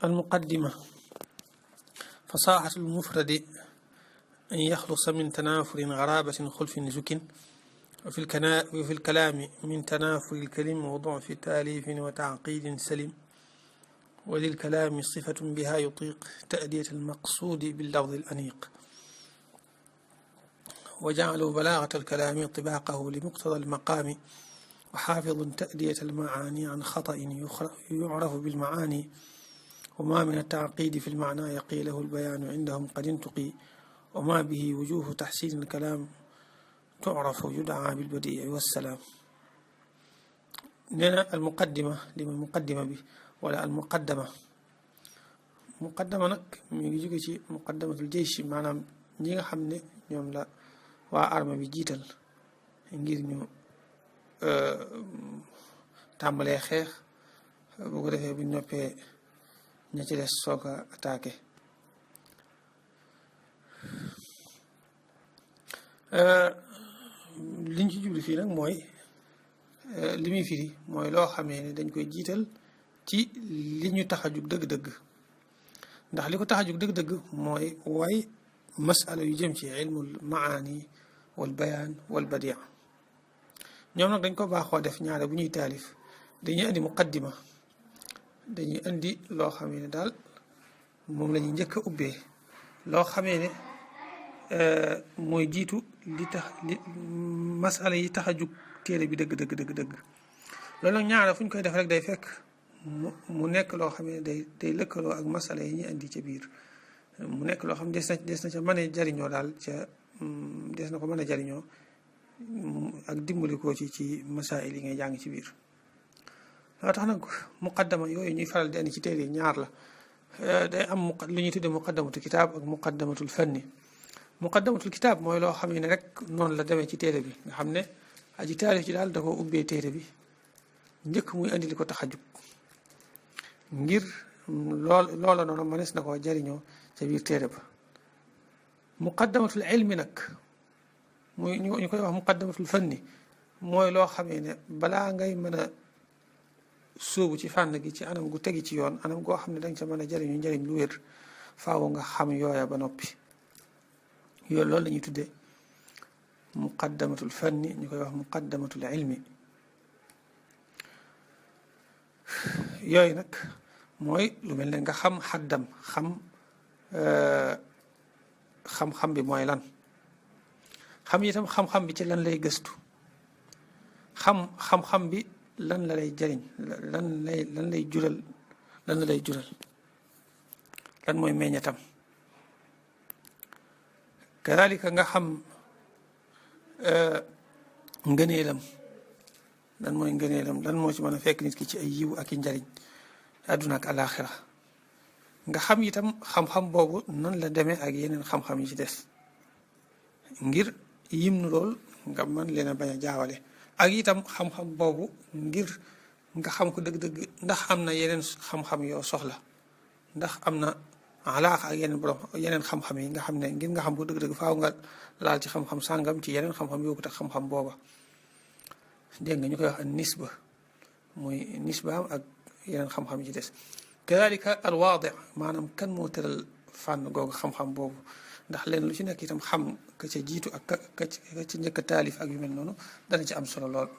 المقدمة. فصاحة المفرد أن يخلص من تنافر غرابة خلف زك وفي الكلام من تنافر الكلم وضعف تاليف وتعقيد سلم وللكلام صفة بها يطيق تأدية المقصود باللفظ الأنيق وجعلوا بلاغة الكلام طباقه لمقتضى المقام وحافظ تأدية المعاني عن خطأ يعرف بالمعاني وما من التعقيد في المعنى يقيله البيان عندهم قد انتقي وما به وجوه تحسين الكلام تعرف يدعى بالبديع والسلام. نينا المقدمة لما المقدمة به ولا المقدمة nag mi ngi jóge ci muqaddamatul jaysh maanaam ñi nga xam ne ñoom la waa armée bi jiital ngir ñu tàmbalee xeex bu ko defee bu noppee ña ci des soog a attaqué. liñ ci jublu fii nag mooy li muy firi mooy loo xamee ne dañ koy jiital ci li ñu tax a jug dëgg-dëgg ndax li ko tax a jug dëgg-dëgg mooy waaye masala yu jëm ci ilmul maani wal bayaan wal badia. ñoom nag dañ ko baaxoo def ñaare bu ñuy taalif dañuy indi muqaddima, dañuy indi loo xamee ne daal moom la ñuy njëkk a ubbee loo xamee ne mooy jiitu li tax li masala yi tax a jug téere bi dëgg loolu nag ñaare fu ñu koy def rek day fekk mu nekk loo xam ne day lëkkaloo ak masala yi ñu indi ca biir, mu nekk loo xam ne des na ca mën a jariñoo daal des na ko mën a jariñoo ak dimbali ko ci masail yi ngay jàng ci biir. loo tax nag muqaddama yooyu ñuy faral di andi ci téere yi ñaar la, day am lu ñuy tuddee muqaddamatul kitaab ak muqaddamatul fanni. muqaddamatul kitaab mooy loo xam ne rek noonu la demee ci téere bi nga xam ne aji taalif ci daal da ko ubbee téere bi njëkk muy andi li ko tax a jug ngir loola noonu mënees na koo jariñoo ca biir téere ba. muqaddamatul ilmi nag muy ñu koy wax muqaddamatul fanni mooy loo xamee ne balaa ngay mën a sóobu ci fànn gi ci anam gu tegi ci yoon, anam goo xam ne danga ca mën a jariñu njariñ lu wér, faaw nga xam yooya ba noppi. loolu la ñuy tuddee muqaddamatul fanni, ñu koy wax muqaddamatul ilmi. yooyu nag mooy lu mel ne nga xam xaddam, xam-xam bi mooy lan, xam itam xam-xam bi ci lan lay gëstu, xam-xam bi lan la lay jariñ, lan lay jural, lan la lay jural, lan mooy meññatam. kadalika nga xam ngëneelam, lan mooy ngëneelam, lan moo ci mën a fekk nit ki ci ay yiw ak i njariñ àdduna ak alaaxira. nga xam itam xam-xam boobu nan la demee ak yeneen xam-xam yi ci des ngir yim nu lool nga mën leen a bañ a jaawale, ak itam xam-xam boobu ngir nga xam ko dëgg-dëgg ndax am na yeneen xam-xam yoo soxla, ndax am na alaaxa ak yeneen xam-xam yi nga xam ne ngir nga xam ko dëgg-dëgg faaw nga laal ci xam-xam sàngam ci yeneen xam-xam yoo ko tax xam-xam booba. dégg nga ñu koy wax an nisba, muy nisbaam ak yeneen xam-xam yi ci des. kadalika al waadi, maanaam kan moo tëral fànn googu xam-xam boobu, ndax leen lu ci nekk itam xam ka ca jiitu ak ka ca njëkk a taalif ak yu mel noonu dana ci am solo lool.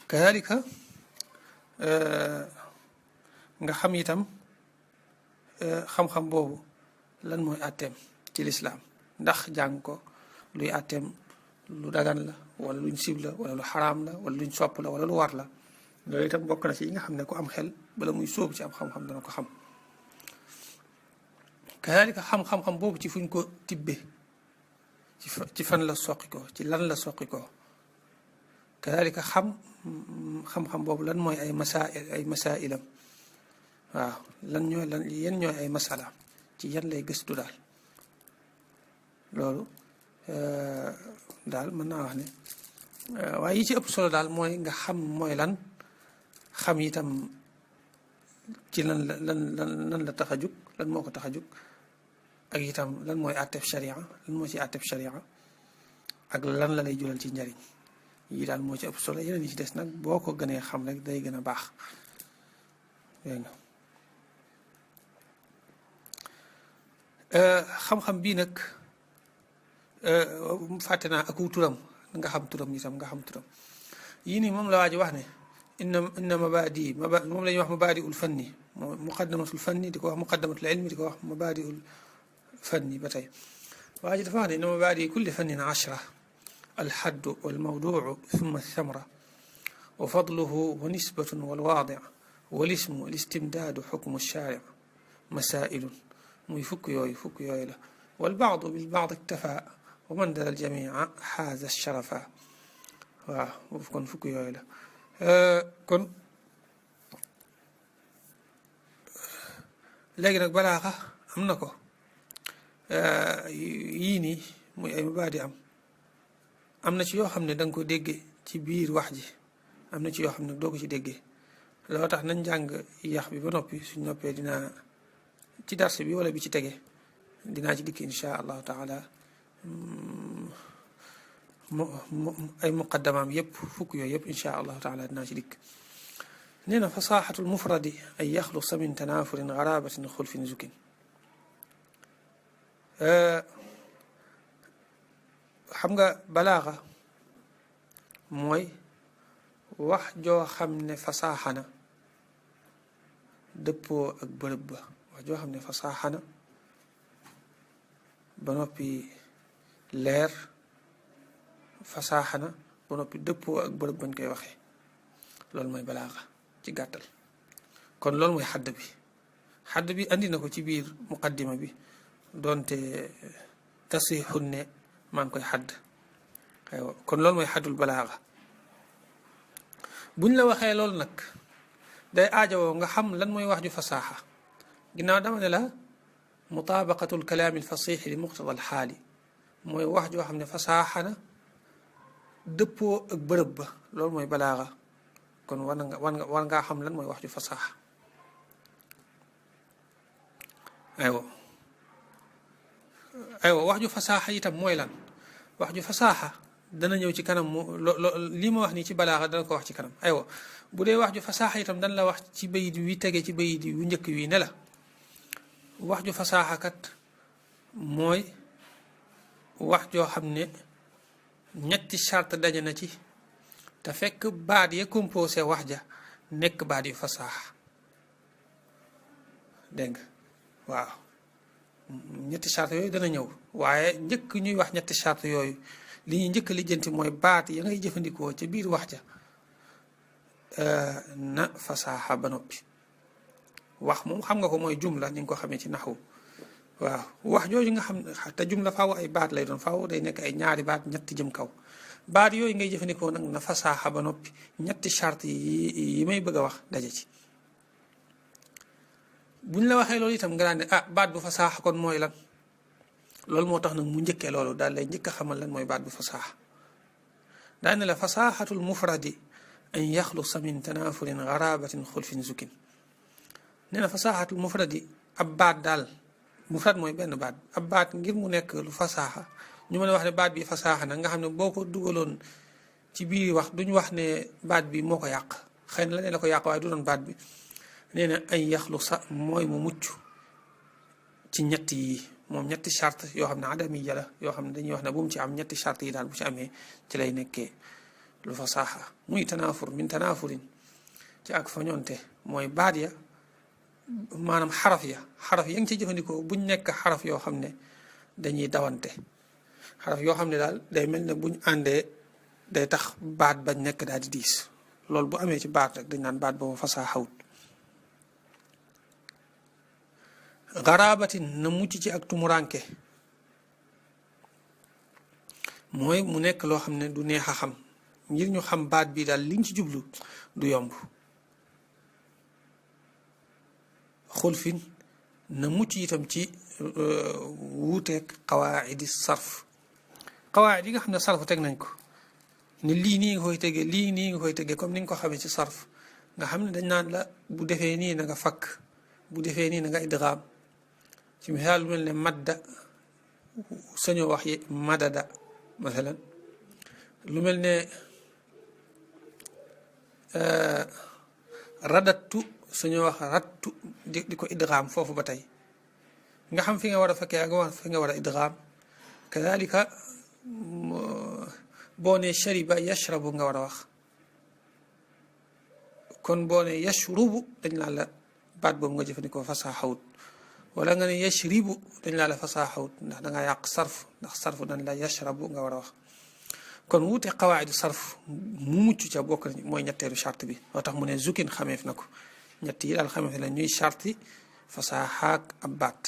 kadalika nga xam itam xam-xam boobu lan mooy àtteem ci lislaam, ndax jàng ko luy àtteem lu dagan la wala luñ sib la wala lu xaraam la wala luñ sopp la wala lu war la. loolu itam bokk na ci yi nga xam ne ku am xel bala muy sóobu ci am xam-xam dana ko xam. kadalika xam-xam boobu ci fuñ ko tibbee, ci fan la soqi ko, ci lan la soqi ko. kadalika xam-xam boobu lan mooy ay masailam, waaw yan ñooy ay masala, ci yan lay gëstu daal. loolu daal mën naa wax ne waaye yi ci ëpp solo daal mooy nga xam mooy lan, xam itam ci lan la tax a jug, lan moo ko tax a jug, ak itam lan mooy àtteb sharia, lan moo ci àtteb sharia, ak lan la lay jural ci njariñ. yi daal moo ci ëpp solo, yeneen yi ci des nag boo ko gënee xam rek day gën a baax. dégg nga xam-xam bii nag fàtte naa ak turam nga xam turam itam nga xam turam yii nii moom la waa ji wax ne inna mabaadi moom la ñuy wax mabaadiul fanni muqaddamatul fanni di ko wax muqaddamatul ilmi di ko wax mabaadiul fanni ba tey waa ji dafa wax ne inna mabaadi kulli fannin 10 alxaddu walmawduu thumma althamra wa fadluhu wa nisbatun walwaadi walismu walistimdaadu xukmu alshaaric masailun muy fukk yooyu la walbaadu bilbaad iktafa wa man dala aljamica xaaza sharafa waaw kon fukk yooyu la kon léegi nag balaaxa am na ko yii nii muy ay mabaadi am na ci yoo xam ne da nga ko déggee ci biir wax ji am na ci yoo xam ne doo ko ci déggee loo tax nañ jàng yax bi ba noppi suñ noppee dinaa ci darse bi wala bi ci tege dinaa ci dikk insha allahu taala ay muqaddamaam yëpp fukk yooyu yëpp insha allahu taala dinaa ci dikk nee na fasaxatul mufradi ay yaxlusa min tanaafurin garabatin xulfin zukin xam nga balaaxa mooy wax joo xam ne fasaaxana dëppoo ak bërëb ba wax joo xam ne fasaaxana ba noppi leer fasaaxana ba noppi dëppoo ak bërëb bañ koy waxee loolu mooy balaaxa ci gàttal kon loolu mooy xadd bi andi na ko ci biir muqaddima bi doonte tasixun ne maa ngi koy xadd aywa kon loolu mooy xaddul balaaxa buñ la waxee loolu nag day aajowoo nga xam lan mooy wax ju fasaaxa ginnaaw dama ne la mutaabaqatul kalaami alfasixi li muqtada alxaali mooy wax joo xam ne fasaaxa na dëppoo ak bërëb ba loolu mooy balaaxa kon war ngaa xam lan mooy wax ju fasaaxa aywa wax ju fasaaxa itam mooy lan wax ju fasaaxa dana ñëw ci kanam lii ma wax nii ci balaaxa dana ko wax ci kanam aywa bu dee wax ju fasaaxa itam dana la wax ci bayit wi tege ci bayit wi njëkk wi ne la wax ju fasaaxa kat mooy wax joo xam ne ñetti charte daje na ci te fekk baat ya composé wax ja nekk baat yu fasaaxa dégg nga waaw ñetti charte yooyu dana ñëw waaye njëkk ñuy wax ñetti charte yooyu li ñuy njëkk lijjanti mooy baat ya ngay jëfandikoo ca biir wax ja na fasaaxa ba noppi wax moom xam nga ko mooy jumla ni nga ko xamee ci naxwu waaw wax jooju nga xam te jumla faaw ay baat lay doon faaw day nekk ay ñaari baat ñetti jëm kaw baat yooyu ngay jëfandikoo nag na fasaaxa ba noppi ñetti charte yi may bëgg a wax daje ci buñ la waxee loolu itam nga daan ne baat bu fasaaxa kon mooy lan loolu moo tax nag mu njëkkee loolu daal lay njëkk a xamal lan mooy baat bu fasaaxa daan ne la fasaaxatul mufradi an yaxlusa min tanaafurin garabatin xulfin zukin nee na fasaaxatul mufradi ab baat daal mufrad mooy benn baat ab baat ngir mu nekk lu fasaaxa ñu mën a wax ne baat bi fasaaxa nag nga xam ne boo ko dugaloon ci biir wax duñ wax ne baat bi moo ko yàq xëy na la ne la ko yàq waaye du doon baat bi nee na ay yaxlusa mooy mu mucc ci ñett yi moom ñetti charte yoo xam ne adamiya la yoo xam ne dañuy wax ne bu mu ci am ñetti charte yi daal bu ci amee ci lay nekkee lu fasaaxa muy tanaafur min tanaafurin ci ak fañonte mooy baat ya maanaam xaraf ya ngi ci jëfandikoo buñ nekk xaraf yoo xam ne dañuy dawante xaraf yoo xam ne daal day mel ne buñ àndee day tax baat bañ nekk daal di diis loolu bu amee ci baat rek dañ naan baat boobu fasaaxawut garaabatin na mucc ci ak tumuranke mooy mu nekk loo xam ne du neex a xam ngir ñu xam baat bi daal liñ ci jublu du yomb xulfin na mucc itam ci wuuteeg qawaidi sarf qawaid yi nga xam ne sarf teg nañ ko ne lii nii nga koy tegee lii nii nga koy tegee comme ni nga ko xamee ci sarf nga xam ne dañ naan la bu defee nii na nga fakk bu defee nii na nga idgaam ci misaal lu mel ne madda sañoo wax yi madada masalan lu mel ne radattu suñu wax rattu di ko idgham foofu ba tey nga xam fi nga war a fekkee ak fi nga war a idgham kadalika boo ne shariba yashrabu nga war a wax kon boo ne yashrubu dañ laa la baat boobu nga jëfandikoo fasaaxawut wala nga ne yashribu dañ laa la fasaaxawut ndax da nga yàq sarf ndax sarf dañ la yashrabu nga war a wax kon wuute qawaayidu sarf mu mucc ca bokk nañ mooy ñetteelu charte bi loo tax mu ne zukin xameef na ko ñett yi daal xameef la ñuy charti fasaaxaak ab baat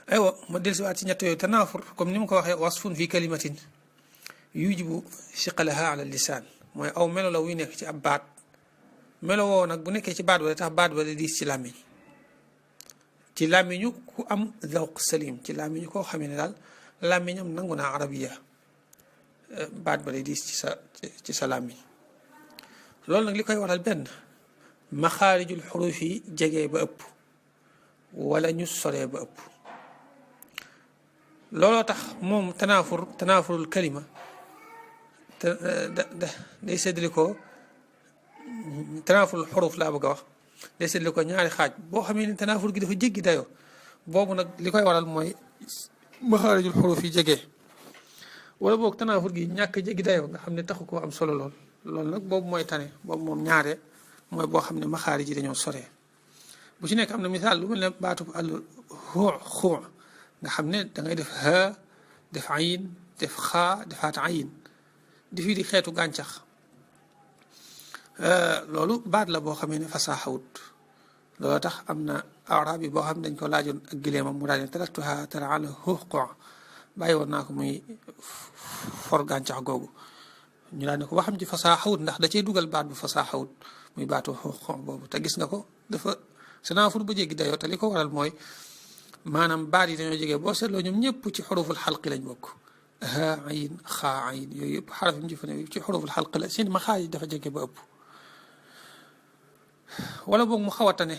aywa ma dellusiwaat ci ñett yooyu tanaafur comme ni mu ko waxee wasfun fi kalimatin yujibu siqalaha ala lisaan mooy aw melo la wuy nekk ci ab baat melo woo nag bu nekkee ci baat wala tax baat wala diis ci làmmiñu ku am zawq salim ci làmmiñu koo xamee ne daal làmmiñam nangu naa arabiya baat ba day diis ci sa làmmiñ loolu nag li koy waral benn maxaarijul xuruf yi jege ba ëpp wala ñu soree ba ëpp looloo tax moom tanaafurul kalima day séddale ko tanaafurul xuruf laa bëgg a wax day séddale ko ñaari xaaj boo xamee ne tanaafur gi dafa jéggi dayoo boobu nag li koy waral mooy maxaarijul xuruf yi jege wala boog tanaafur gi ñàkk jéggi dayoo nga xam ne taxu koo am solo loolu nag boobu mooy tane boobu moom ñaare mooy boo xam ne maxaarij yi dañoo soree bu ci nekk am na misaal lu mel ne baatub al xuu nga xam ne da ngay def ha def ayin def xaa defaat ayin di fii di xeetu gàncax loolu baat la boo xamee ne fasaaxawut loolu tax am na arab yi boo xam ne dañ ko laajoon ak gileemam mu daal ne taraktuha tara ala xuuqu bàyyi woon naa ko muy for gàncax googu ñu daal ne ko waxam ci fasaaxawut ndax da cey dugal baat bu fasaaxawut muy baatu xuuqu boobu te gis nga ko dafa tanaafur ba jéggi dayoo te li ko waral mooy maanaam baat yi dañoo jege boo seetloo ñoom ñëpp ci xuruful xalqi lañ bokk ha ayin xaa ayin yooyu yëpp xaraf yi mu jëfandikoo ci xuruful xalqi la seen maxaaj yi dafa jege ba ëpp wala boog mu xaw a tane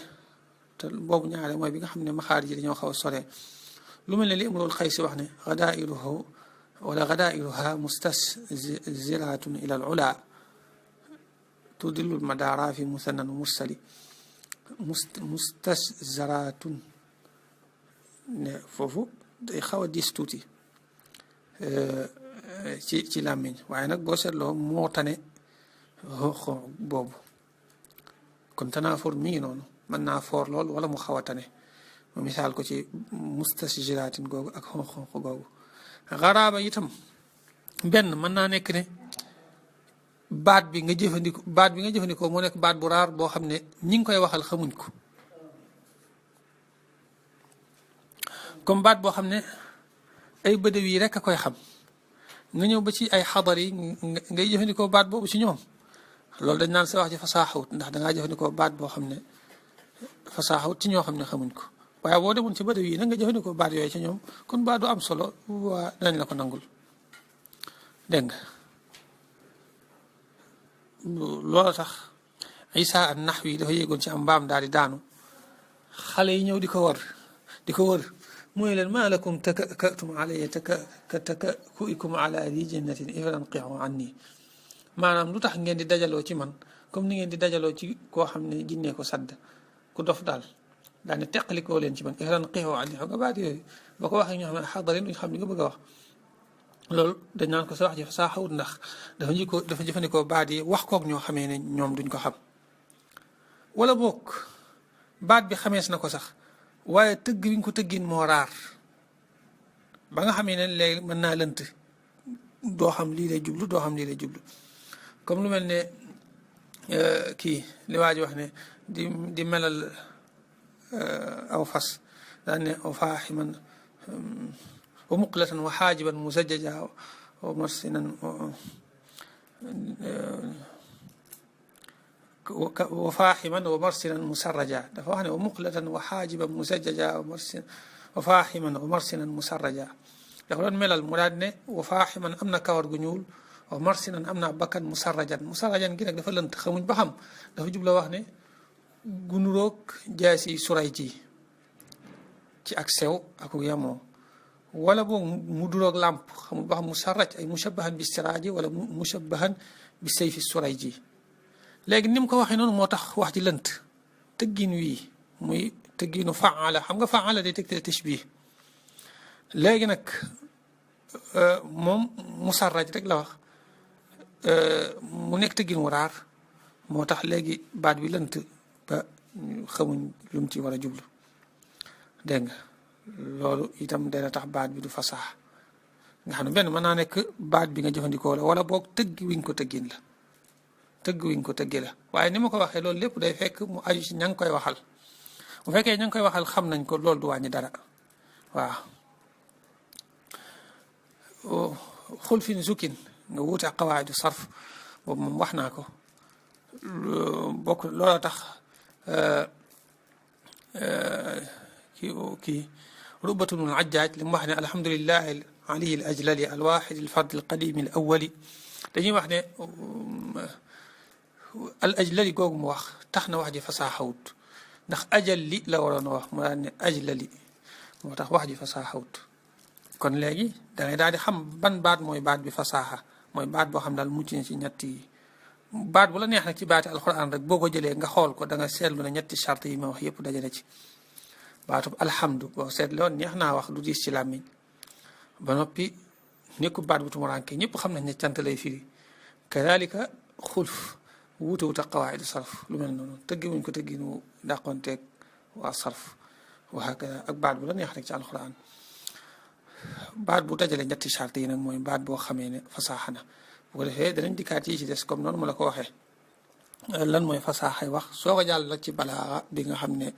te boobu ñaare mooy bi nga xam ne maxaarij yi dañoo xaw a soree lu mel ne li imrul xaysi wax ne gadairuhu wala gadairuha mustasziratun ila al ula tudillul madara fi musannan mursali mustaszaratun ne foofu day xaw a diis tuuti ci làmmiñ waaye nag boo seetloo moo tane xooxo boobu kon tanaafur mi ngi noonu mën naa foor lool wala mu xaw a tane mu misaal ko ci mustasjiraatin googu ak xonq googu xaraaba itam benn mën naa nekk ne baat bi nga jëfandikoo moo nekk baat bu raar boo xam ne ñi ngi koy waxal xamuñ ko comme baat boo xam ne ay bëdëw yi rek a koy xam nga ñëw ba ci ay xadar yi ngay jëfandikoo baat boobu ci ñoom loolu dañ naan sa wax ci fasaaxawut ndax dangaa jëfandikoo baat boo xam ne fasaaxawut ci ñoo xam ne xamuñ ko waaye boo demoon ci bëdëw yi nag nga jëfandikoo baat yooyu ci ñoom kon baat du am solo waa danañ la ko nangul dégg nga loolu tax Isa an naxwi yi dafa yéegoon ci am mbaam daal di daanu xale yi ñëw di ko wër mooy leen maa lakum takakatum alayya takakuikum ala di jannatin ifranqiu anni maanaam lu tax ngeen di dajaloo ci man comme ni ngeen di dajaloo ci koo xam ne jinnee ko sadd ku dof daal daane teqalikoo leen ci man ifranqiu anni xam nga baat yooyu boo ko waxee ñoo xam ne xadarin duñ xam li nga bëgg a wax loolu dañ naan ko sa wax ji saa xawut ndax dafa jëfandikoo baat yi wax kook ñoo xamee ne ñoom duñ ko xam wala boog baat bi xamees na ko sax waaye tëgg bi nga ko tëggin moo raar ba nga xamee ne léegi mën naa lënt doo xam lii lay jublu comme lu mel ne kii li waa ji wax ne di melal aw fas daan ne aw faaximan wa muqlatan wa xaajiban musajjaja wa marsinan wa faaximan wa marsinan musarraja dafa wax ne wa muqlatan wa xaajiban musajjaja wa faaximan wa marsinan musarraja dafa doon melal mu daal ne wa faaximan am na kawar gu ñuul wa marsinan am na bakkan musarrajan gi nag dafa lënt xamuñ ba xam dafa jubla wax ne gu nuroog jaasi suray ci ak sew ak yamoo wala boog mu duroog làmp xamul ba xam musarraj ay mushabbahan bi siraaji wala mushabbahan bi sayfi suray ji léegi ni mu ko waxee noonu moo tax wax ji lënt tëggin wii muy tëgginu faala xam nga faala day tegtale tashbih léegi nag moom musarraj rek la wax mu nekk tëggin wu raar moo tax léegi baat bi lënt ba xamuñ lu mu ci war a jublu dégg nga loolu itam dana tax baat bi du fasax nga xam ne benn mën naa nekk baat bi nga jëfandikoo la wala boog tëgg wiñ ko tëggin la tëgg wiñ ko tëggi la waaye ni ma ko waxee loolu lépp day fekk mu aju ci ña ngi koy waxal bu fekkee ña ngi koy waxal xam nañ ko loolu du wàññi dara waaw xulfin zukin nga wuute ak qawaaidu sarf boobu moom wax naa ko bokk loola tax kii rubatun al ajjaaj li mu wax ne alhamdulillahi aliyi al ajlali al waxid al fard al qadim al awali dañuy wax ne al ajlali googu mu wax tax na wax ji fasaaxawut ndax ajal li la waroon a wax mu daan ne ajlali moo tax wax ji fasaaxawut kon léegi dangay daal di xam ban baat mooy baat bi fasaaxa mooy baat boo xam daal mucc na ci ñetti baat bu la neex nag ci baati alquran rek boo ko jëlee nga xool ko da nga seetlu ne ñetti charte yi ma wax yëpp dajale ci baatub alhamdu boo seetloon neex naa wax du diis ci làmmiñ ba noppi nekku baat bu tumuranke ñëpp xam nañ ne cant lay firi kadalika xulf wuute wut ak qawaayidu sarf lu mel noonu tëggi wuñ ko tëggi nu dàqonteeg waa sarf wa hakada ak baat bu la neex rek ci alquran baat bu dajale ñetti charte yi nag mooy baat boo xamee ne fasaaxa na bu ko defee danañ dikkaat yi ci des comme noonu ma la ko waxee lan mooy fasaaxay wax soo ko jàll nag ci balaaxa bi nga xam ne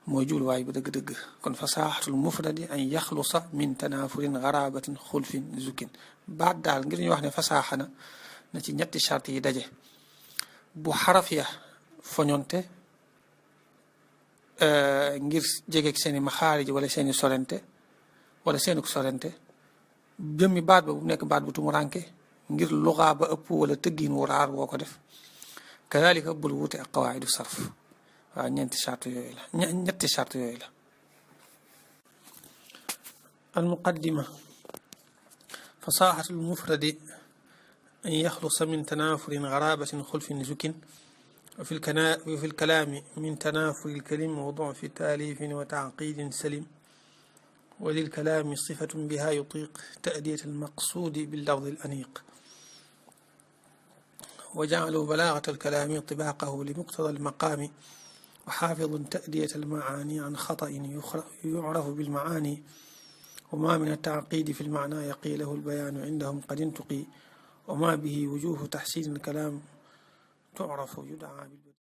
mooy jubluwaay bu dëgg-dëgg kon fasaaxatul mufradi an yaxlusa min tanaafurin garabatin xulfin zukin baat daal ngir ñu wax ne fasaaxa na ci ñetti charte yi daje bu xaraf ya foñonte ngir jegeeg seeni maxaarij wala seeni sorente wala seeni ko sorente jëmmi baat ba bu nekk baat bu tumuranke ngir luxaa ba ëpp wala tëggin wu raar woo ko def kadalika bul wuute ak qawaayidu sarf waaw ñetti charte yooyu la ñetti charte yooyu la al muqaddima fasaaxatul mufradi an yaxlusa min tanaafurin garabatin xulfin zukin وفي الكلام من تنافر الكلم وضعف تاليف وتعقيد سلم وللكلام صفة بها يطيق تأدية المقصود باللفظ الأنيق وجعلوا بلاغة الكلام طباقه لمقتضى المقام وحافظ تأدية المعاني عن خطأ يعرف بالمعاني وما من التعقيد في المعنى يقيله البيان عندهم قد انتقي وما به وجوه تحسين الكلام تعرف يدعى بالبديع